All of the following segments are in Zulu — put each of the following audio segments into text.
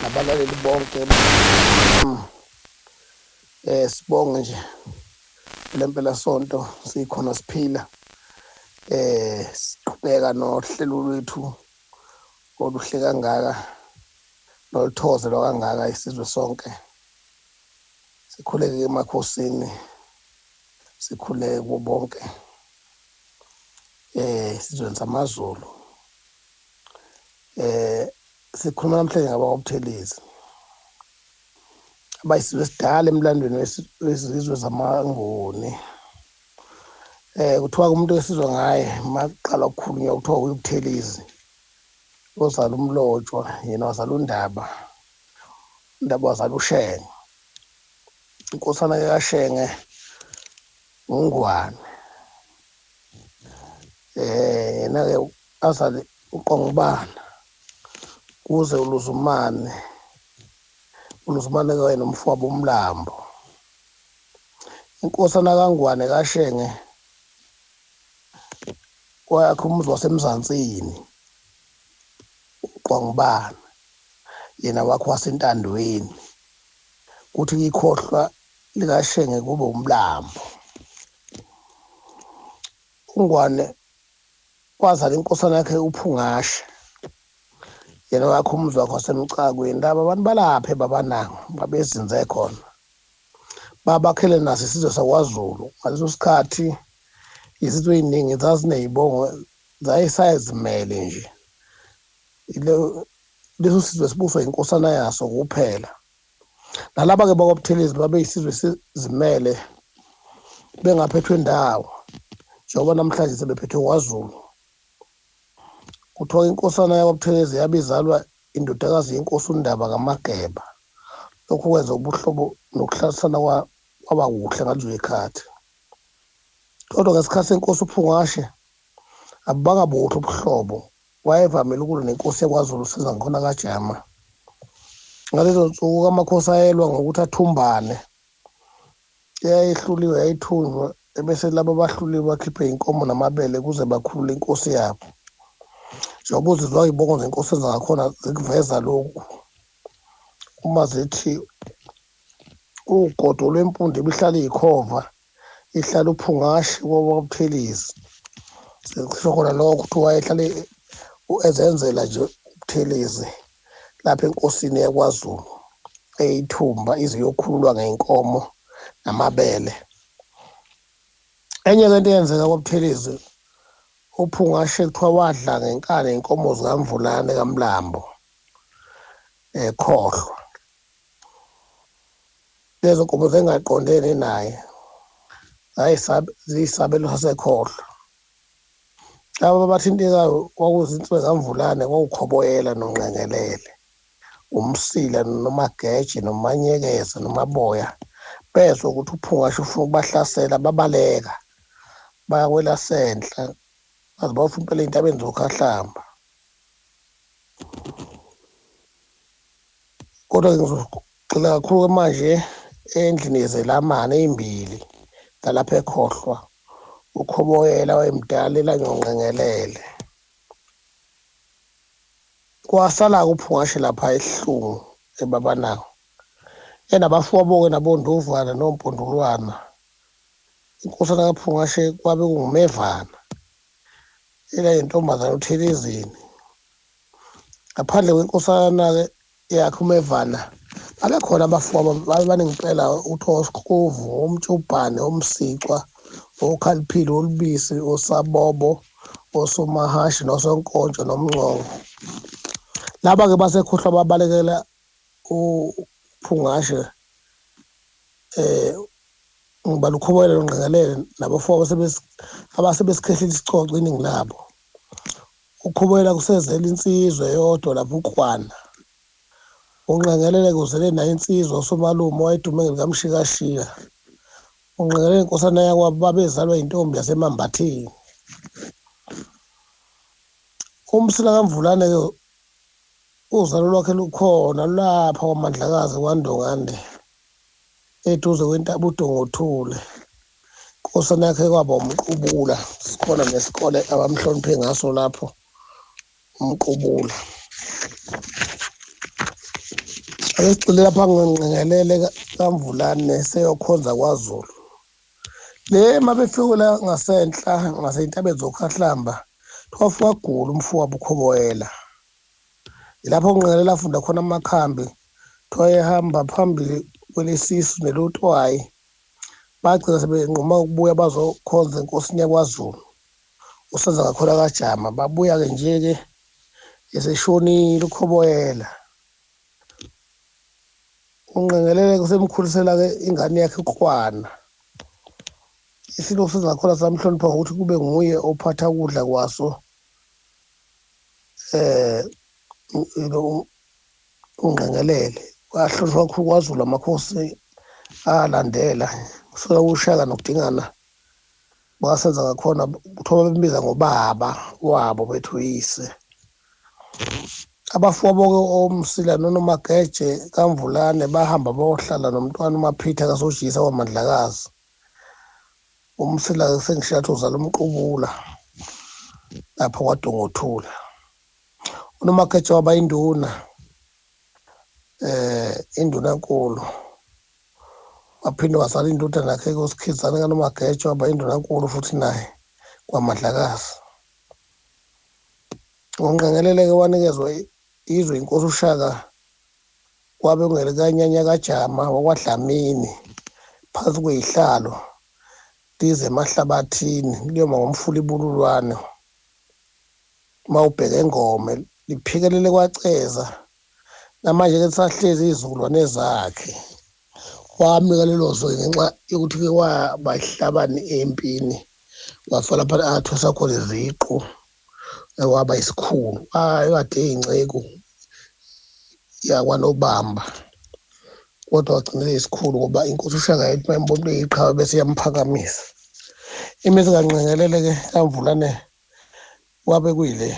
Nabalaleli bonke, sibonge nje lempela sonto sikhona siphila, siqhubeka nohlelo lwethu oluhle kangaka noluthokozelwa kangaka isizwe sonke. Sikhuleke emakhosini, sikhuleke kubo bonke esizweni samaZulu. Sikhuluma namhlanje ngabakwaButhelezi abayisizwe esidala emlandweni wezizwe zamaNguni. Kuthiwa umuntu esizwa ngaye maqala ukukhulunywa kuthiwa uButhelezi ozala uMlotshwa, yena wazala uNdaba, uNdaba wazala uShenge, inkosana kaShenge uNgwane. Yena ke azale uQongobana kuze uLuzumane, uLuzumane ke nomfowabo uMlambo. Inkosana kaNgwane kaShenge kwakhe umuzi waseMzantsini uQongobana, yena wakhe wasentandweni, kuthi ikhohlwa likaShenge kube uMlambo. UNgwane wazala inkosana yakhe uPhungashe, yena wakhe umuzi wakhe waseMcakweni. Laba abantu balapha eBabanango babezinze khona, babakhele naso isizwe sakwaZulu. Ngaleso sikhathi izizwe ey'ningi zaziney'bongo zayisayizimele nje, leso sizwe sibuswa inkosana yaso kuphela. Nalaba-ke bakwaButhelezi babeyisizwe sizimele bengaphethwe ndawo, njengoba namhlanje sebephethwe kwaZulu. Kuthiwa inkosana yakwaButhelezi yabizalwa indodakazi yenkosi uNdaba kaMageba. Lokhu kwenza ubuhlobo nokuhlalisana kwaba kuhle ngalezo zikhathi. Kodwa ngesikhathi senkosi uPhungashe abubanga buhle ubuhlobo, wayevamile ukulwa nenkosi yakwaZulu uSenzangakhona kaJama. Ngalezo nsuku amakhosi ayelwa ngokuthi athumbane, eyayihluliwe yayithunjwa, ebese labo abahluliwe bakhiphe inkomo namabele kuze bakhulule inkosi yabo. Njengoba uzizwa izibongo zenkosi Senzangakhona zikuveza lokhu, uma zithi ugodo lwempundu ibihlala iyikhova ihlala uPhungashe kwaButhelezi, sekusho khona lokho ukuthi wayehlale ezenzela nje uButhelezi lapha enkosini yakwaZulu eyithumba ize iyokhululwa ngey'nkomo namabele. Enye into eyenzeka kwaButhelezi, uPhungashe kuthiwa wadla ngenkani iy'nkomo zikaMvulane kaMlambo ekhohlwa. Lezo nkomo zingaqondene naye, ziyisabelo sasekhohlwa. Laba abathintekayo kwakuzinsuku zikaMvulane, kwakuKhoboyela noNqengelele, uMsila noMageje noManyekeza noMaboya. Bezwa ukuthi uPhungashe ufuna ukubahlasela, babaleka baya kwelasenhla, baze bayofika impela ey'ntabeni zoKhahlamba. Kodwa-ke ngizogxila kakhulu manje endlini yezelamane ey'mbili zalapha ekhohlwa, uKhoboyela wayemdala elanyonqengelele. Kwasala-ke uPhungashe lapha ehlungu eBabanango, enabafowabo-ke nabondovana nompondolwana. Inkosana kaPhungashe kwabe kunguMevana, elayintombazane uThelezini. Ngaphandle kwenkosana-ke yakhe uMevana, babekhona abafowabo babebaningi impela, kuthiwa oSikhovu, oMtshubhane, oMsicwa, oKhaliphile, oLubisi, oSabobo, osomahashi nosonkontsho nomncongo. Laba-ke basekhohlwa babalekela uPhungashe, ngibala uKhoboyela noNgqengelele nabafowabo abasebesikhehlile isicoco iningi labo. UKhoboyela kusezela insizwa eyodwa lapho uKwana, uNgqengelele kuzele naye insizwa uSomalume owayedume ngelikaMshikashika. UNgqengelele inkosana yakwabo babezalwa intombi yaseMambathini. UMsila kaMvulane-ke uzalo lwakhe lukhona lapha kwaMandlakazi kwaNdongande, eduze kwentaba uDongothule. Inkosana yakhe kwaba uMqubula, sikhona nesikole abamhloniphe ngaso lapho uMqubula. Ake sigxile lapha ngenqengelele kaMvulane seyokhonza kwaZulu. Le mabefika la ngasenhla ngasey'ntabeni zoKhahlamba, wafika wagula umfowabo uKhoboyela. Yilapho uNqengelele afunda khona amakhambi, kuthiwa ehamba phambili kwelesisu nelotwayi. Bagcina sebenquma ukubuya bazokhonza enkosini yakwaZulu uSenzangakhona kaJama. Babuya-ke nje-ke eseshonile uKhoboyela. UNqengelele kusemkhulisela-ke ingane yakhe uKwana. Isilo uSenzangakhona samhlonipha ngokuthi kube nguye ophatha ukudla kwaso eh uNqengelele. Wahlonishwa kakhulu kwaZulu, amakhosi alandela kusuka uShaka nokuDingana baSenzangakhona, kuthiwa bembiza ngobaba wabo bethi uyise. Abafowabo-ke oMsila noNomageje kaMvulane bahamba bayohlala nomntwana uMaphitha kaSojiyisa kwaMandlakazi. UMsila-ke sengisho uzala uMqubula lapho kwaDongothula. UNomageje waba induna, induna enkulu. Waphinde wazala indodana yakhe uSikhizane kaNomageje, waba induna enkulu futhi naye kwaMandlakazi. UNqengelele-ke wanikezwa izwe inkosi uShaka, kwabe kungelikanyanya kaJama wakwaDlamini phansi kweyihlalo lize emahlabathini liyoma ngomfula iBululwane. Uma ubheka eNgome liphikelele kwaCeza, namanje-ke lisahlezi izizukulwane zakhe. Wamnika lelo zwe ngenxa yokuthi-ke waba ihlabani empini, wafika lapha athwesa khona iziqu, waba isikhulu. Kade eyinceku yakwaNobamba, kodwa wagcina isikhulu ngoba inkosi uShaka yayithi mayimbona ukuthi iyiqhawe bese iyamphakamisa. Imizi kaNqengelele-ke kaMvulane wabe kuyile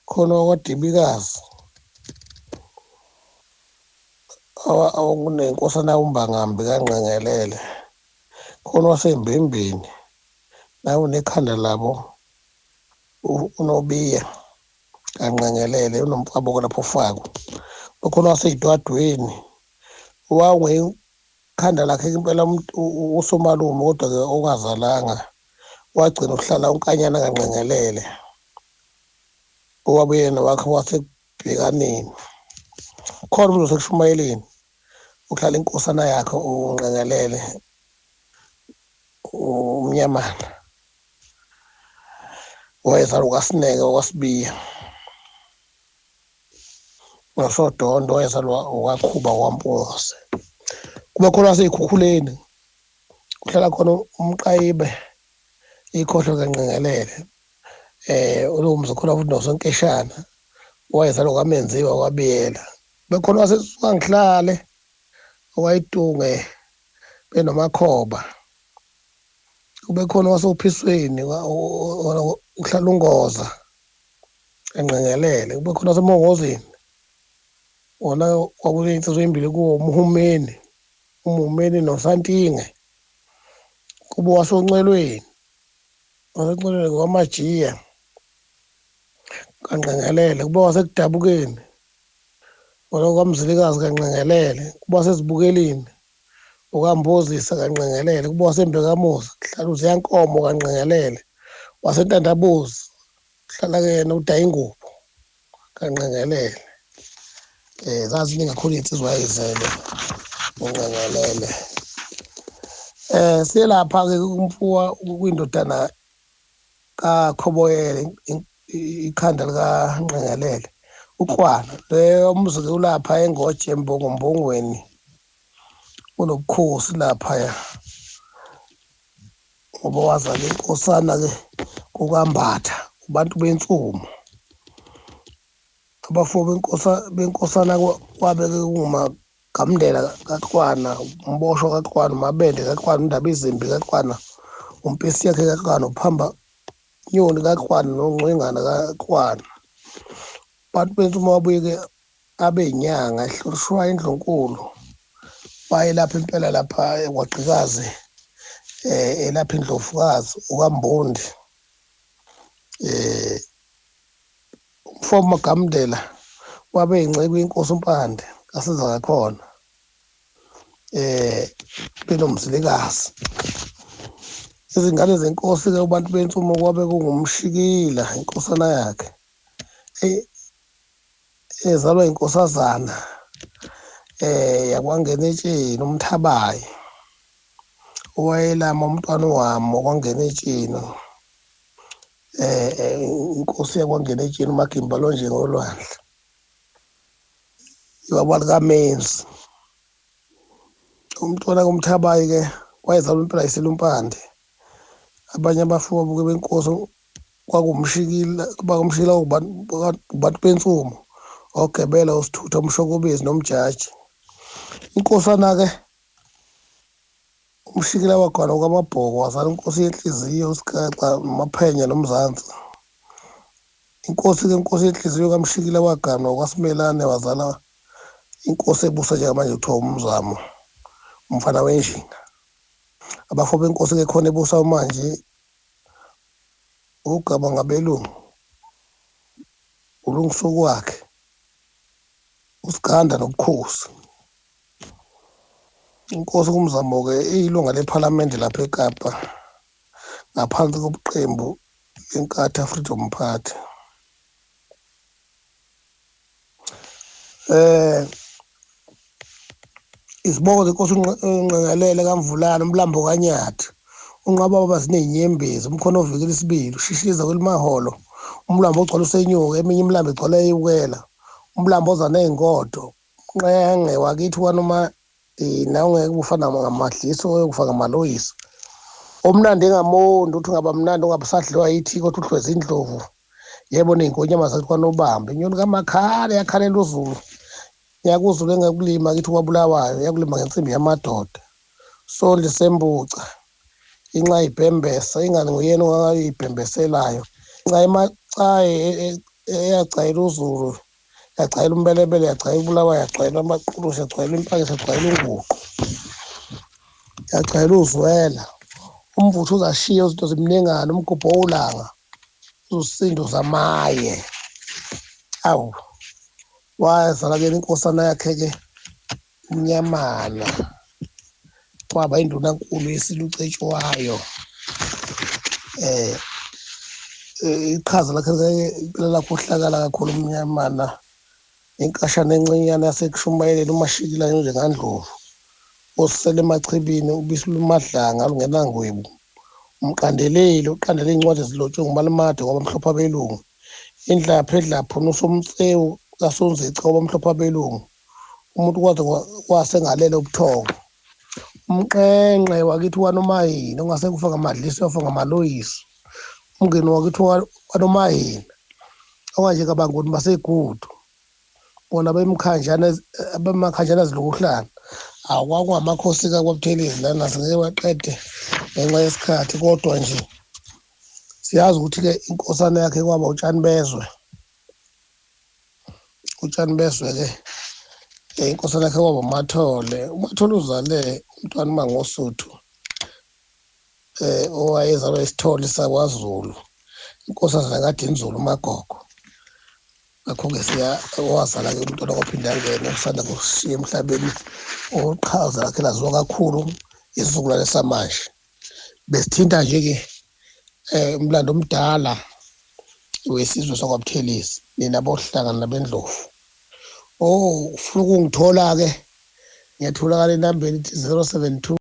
khona wakwaDibikazi kunenkosana uMbangambi kaNqengelele, khona waseMbimbini naye unekhanda labo uNobiya kaNqengelele, unomfabo lapho ufakwe. Ukhona wasey'dwadweni wawungekhanda lakhe impela uSomalume, kodwa-ke ongazalanga, wagcina ukuhlala uNkanyana kaNqengelele owabuye yena wakhe wasekubhekaneni. Khona umuntu osekushumayeleni uhlala inkosana yakhe uNqengelele uMnyamana, wayezalwa kwaSineke wakwaSibiya noSodondo, wayezalwa uKaKhuba kwaMpungose. Kube khona wasey'khukhuleni kuhlala khona uMqayibe ikhohlo kaNqengelele, ulowo mzi khona futhi noSonkeshana wayezalwa kwaMenziwa kwaBiyela. Bekhona waseSukangihlale owayitunge benoMakhoba. Kube khona wasophisweni uhlala uNgoza eNqengelele. Kube khona waseMongozini, wona kwakuneyinsizwa ezimbili kuwo, uMhumeni uMhumeni noSantinge. Kube wasoNcelweni, waseNcelweni kwaMajiya kaNqengelele. Kube waseKudabukeni, wona kwaMzilikazi kaNqengelele. Kube waseZibukeleni ukaMbozisa kaNqengelele. Kube waseMbekamuzi kuhlala uZiyankomo kaNqengelele. Wasentandabuzi kuhlala-ke yena uDayingubo kaNqengelele. Zaziningi kakhulu iy'nsizwa ayizele uNqengelele. Siyelapha-ke kumfuwa kwindodana kaKhoboyele, ikhanda likaNqengelele uKwana. Leyo mzi ulapha eNgoje eMbongombongweni, unobukhosi laphaya ngoba wazala inkosana-ke kukaMbatha kubantu bensumo. Abafo benkosana kwabe-ke kunguMagamndela kaKwana, uMboshwa kaKwana, uMabende kaKwana, uNdabezimbi kaKwana, uMpisi yakhe kaKwana, uPhamba Nyoni kaKwana noNgcwengana kaKwana. Abantu bensumo babuye-ke abe yinyanga ehlonishwa indlunkulu, wayelapha impela lapha eKwagqikazi, elapha indlovukazi uKambondi. Umfo Magamndela wabe yinceku yenkosi uMpande kaSenzangakhona benomzilikazi. Izingane zenkosi-ke ubantu bensumo kwabe kunguMshikila inkosana yakhe ezalwa inkosazana yakwaNgenetsheni uMthabayi owayelama umntwana wami wakwaNgenetsheni inkosi yakwaNgenetsheni uMagimba lo nje ngolwandle iwabali kaMenzi. Umntwana kaMthabayi ke wayezalwa impela isilumpande. Abanye abafowabo ke benkosi kwakumshikila bakumshikila kubantu bensumo ogebela usithutha umshokobezi nomjaji. Inkosana ke umshikila wakhona kwamabhoko wazala inkosi yenhliziyo usigaxa noMaphenya nomzansi. Inkosi ke inkosi yenhliziyo kaMshikila waganwa kwaSimelane wazala inkosi ebusa njengamanje kuthiwa uMzamo umfana wenjinga. Abafo benkosi ke khona ebusa manje ugaba ngabelungu ulungisa kwakhe usiganda nobukhosi. Inkosi kuMzamo ke iyilunga lephalamende lapha eKapa ngaphansi kobuqembu leNkatha Freedom Party. Izibongo zenkosi uNqengelele kaMvulane umlambo kaNyathi unqaba baba sinezinyembezi umkhono ovikela isibili ushishiliza kwelimaholo umlambo ogcwala usenyuka eminye imilambo igcwala eyukela umlambo oza nezingodo nqenge wakithi kwanoma ina ungeke ufana ngamadliso oyokufaka ngamaloyiso omnandi engamondi uthi ungaba mnandi ungabusadliwa yithi kodwa uhlweza indlovu yebo nezinkonyama zathi kwanobamba inyoni kamakhala yakhalela uZulu yakuzulu engekulima kithi kwabulawayo yakulima ngensimbi yamadoda sondli sembuca inxa ibhembesa ingani nguyena ongayibhembeselayo inxa emacaye eyagcayela uZulu yagcayela umbelebele yagcayela ubulawayo yagcayela amaqulusi yagcayela impakisa yagcayela unguqu yagcayela uzwela umvutho uzashiya izinto zimningana umgubho wolanga usindo zamaye. Awu wazala ke inkosana yakhe ke umnyamana kwaba indunankulu yesilucetshwayo. Iqhaza lakhe impela lakhohlakala kakhulu umnyamana inkashana encinyane yasekushumayeleni uMashikila njengandlovu osele emachibini ubisi lumadlanga lungenangwebu umqandeleli uqandele incwadi ezilotshwe ngumalimade ngoba mhlophe abelungu indlapha edlapho nosomtsewu kasonzica ngoba mhlophe abelungu umuntu kwaze kwasengalele ubuthongo umqenqe wakithi wanomayini ongase kufa ngamadliso yafa ngamaloyiso umngeni wakithi wanomayini okanje kabanguni basegudu bona bemkhanjana abamakhanjana zilokuhlala akwakungamakhosi kakwabuthelezi lana singeke waqede ngenxa yesikhathi kodwa nje siyazi ukuthi ke inkosana yakhe kwaba utshani bezwe ke inkosana yakhe kwaba uMathole. uMathole uzale umntwana uMangosuthu owayezalwa isithole sakwaZulu inkosazana kaDinzulu uMagogo. Ngakho-ke siya owazala ke umntwana kwaphinda angene usanda kushiya emhlabeni oqhaza lakhe laziwa kakhulu isizukulwane samanje. Besithinta nje ke umlando omdala wesizwe sakwaButhelezi nina bohlanga nabendlovu. Oh ufuna ukungithola ke ngiyatholakala enambeni ithi 072